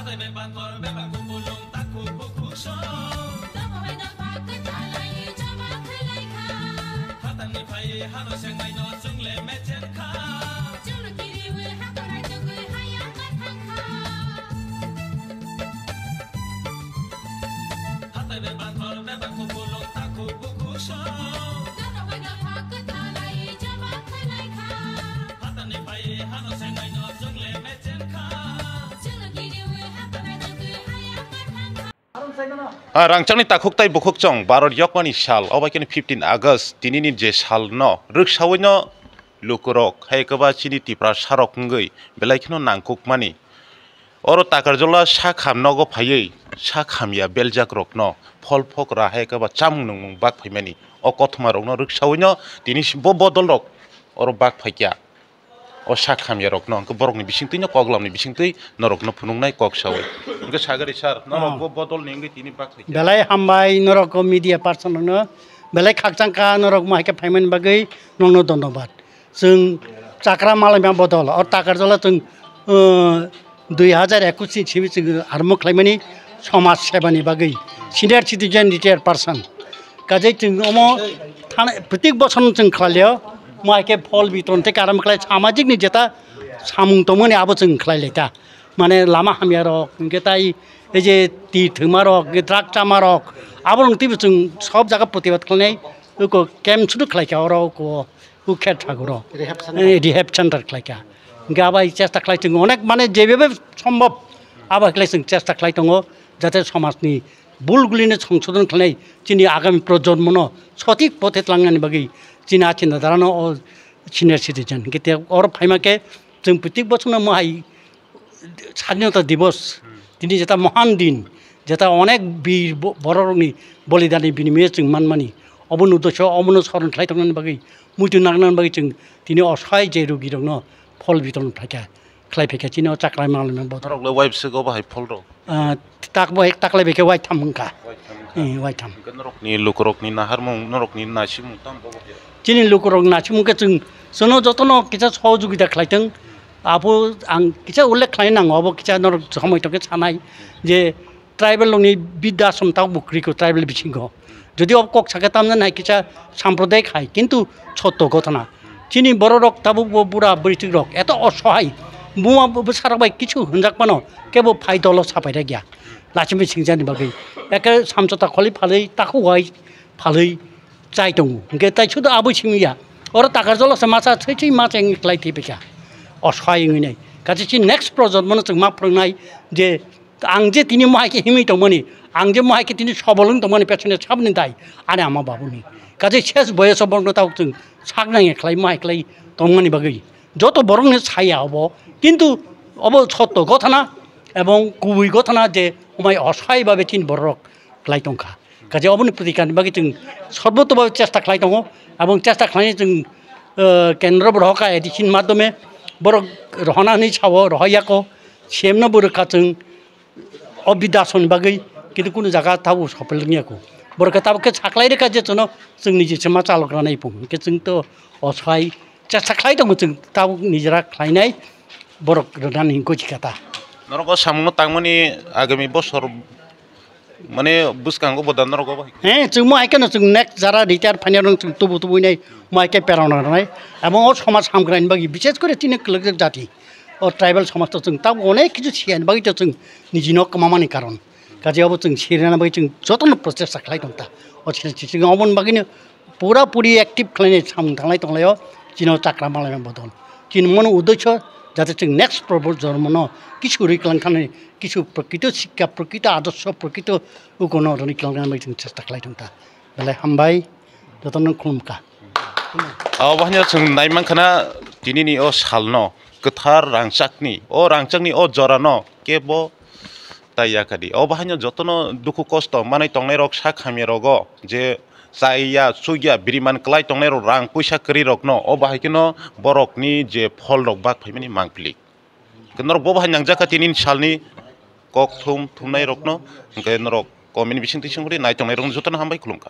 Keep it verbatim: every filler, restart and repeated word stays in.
Bebak kumbulung takhuk bukhuk song. Dopha bai dopha kwthalai joma khwlaikha. Phatarni phai hano sengmaino chwngle mechenkha. Chwngno kiriwi hakorai tugwi hayang kathangkha. Hatai bebak Ah, rangchakni takhuk tai bukhuk chong, Bharat yokmani sal, obo khe fifteen August, tinini je salno rwksaui no lukurok, hai khe ba chini Tiprasa rok wngwi belai kheno nangkukmani. Oro Takarjala sakham nogo phaiwi sakhamya beljakrokno phol phokra hai khe ba chamung nungmung bak phaimani. O kothoma rokno rwksaui no tini si bo bodol rok oro bak phaikya. O sakhamya rokno hwnkhe borokni bisingtwi no koklamni bisingtwi norokno phunuknai kok saui. Hwnkhe sagari sir, norok Ah. bo bodol ni wngwi tini bak phaikya. Belai hambai norok o media person rokno, belai khakchang kha norok mo hai khe phaimani bagwi nokno dhonnobad. Chwng chakra malaima bodol, o Takarjala chwng, uh, dui hazar ekush ni simi chwng armo khlaimani somaj sebani bagwi, senior citizen, retired person. Kajai chwng omo thana, protik bosor chwng khlailio, mo hai khe phol bitron tei karam khlai samajik ni jeta samung tongmani abo chwng khlai lai ta. Mane lama hamya rok, hwnkhe tai ei je ti thwngma rok, drug chama rok, abo rok twibo chwng sob jaga protibad khlainai, uko camp sudu khlai kha oro uko. Ukher thaguro. Rehab center. Eh, rehab center khlai kha. Hingke abai chesta khlai tongo. Onek mane jebebe sombhob abai khlai chwng chesta khlai tongo, jate somajni bul gulino songsodon khlainai chini agami projonmono sothik pothe tlangnani bagwi chini achinda darano o senior citizen. Hingke te oro phaima khe chwng protik bochorno mohai Sadhinota Divos, tini jeta mohan din, jeta onek bir bo-, bororokni bolidani binimiyo chwng manmani. Obono uddesho, obono soron khlai tongnani bagwi, muitu nangnani bagwi chwng tini osai je rugirokno phol biton phaikha, khlai phaikha, chini o chakrai manglai man bodo. Norok le wife se go bahai phol rok? Ah, tak bo ek taklai bekhe waitham wngkha. Waitham wngkha. Eh, waitham. Hwnkhe norokni lukurokni naharmung, norokni nasimung tamo bo? Chini lukurok nasimung khe chwng, chwngno jotono kisa sohojogita khlaitong. Abo ang kisa ullekh khlai nango, abo kisa norok somoi tongkhe sanai je tribal rokni bidda ashram tabuk kwrwi kho tribal bisingo. Jodi o kok sakhe tamjani hai kisa sampradayik hai, kintu sotto ghotona. Chini bororok tabuk bo bura bwrwitik rok eto osohai, buma bwsarok bai kichu hwnjak phano kebo phai dolo sapai rwkya. Lachimwi singjani bagwi. Eke samchota kholi phalwi takhuk hai phalwi chai tongo. Hingke tai sudu aboi simi ya. Oro Takarjala se masa thwi thwi masa wngwi klai thwi phaikha. Osai wngwi nai. Kaisa chini next projonmono chwng ma phwrwngnai je ang je tini mohai khe himwi tongmani, ang je mohai khe tini sobol wng tongmani pesonne saboni dai ani ama babuni. Kaisa ses boyoso borokno tabuk chwng sak nangya khlai mohai khlai tongmani bagwi. Joto borokno saya obo, kintu obo sotto ghotona ebong kubui ghotona je omai osai babe chini borok klai tongkha. Kaje oboni protikar ni bagwi chwng sorboto babe chesta khlai tongo, ebong chesta khlainai chwng, eh, kendro bo rohorkha A D C ni madhyome borok rohona hinwi sao, rohoyako, C M no bo rwkha chwng, o bidasoni bagwi, kintu kunu jaga tabuk sopel wngya kho. Borok khe tabuk khe saklai rwkha je chwngno chwngni je chwngma chalok rwnai phung, hwnkhe chwng to osai chesta khlai tongo chwng tabuk nijera khlainai borok rwnani hwnkhe chikha ta. Norok o samungno tangmani agami bosor mane bwskango bo da norok o bahai? He, chwng mo hai kheno chwng next jara retire phainai rok chwng tubu tubu nai mo hai khe perang rwnai. Abo o somaj hamkrai ni bagwi bises kore chini kwlwkjak jati. O tribal somaj to chwng tabuk onek kichu siya ni bagwi to chwng niji no kwmamani karon. Kaje obo chwng sirina bagwi chwng jotono prochesta khlai tong ta. O chwng, chwng, chwng oboni bagwino pura puri active khlainai samung tanglai tonglaio chini o chakra malaima bodol. Chini mono uddesho jate chwng next probo-, jormono kisu rwi kwlang thani kisu prokrito sikka, prokrito adorsho, prokrito ukono rwni kwlang thani bagwi chwng chesta khlai tong ta. Belai hambai, jotono khulumkha. Obo haino chwng naimankha na tinini o salno kwthar rangchakni, o rangchakni o jorano kebo tai yakadi. Obo haino jotono dukhu kosto manwi tongnairok sak hamya rogo je chaiya, chukya, biriman kwlai tongnairok rang puisa kwrwirokno obo hai kheno borokni je pholrok bak phaimani mangpili. Norok bo bahai nangjakha tini salni kok thum thumnairokno, hwnkhe norok comment bisingtwi songri nai tongnairokno jotono hambai khulumkha.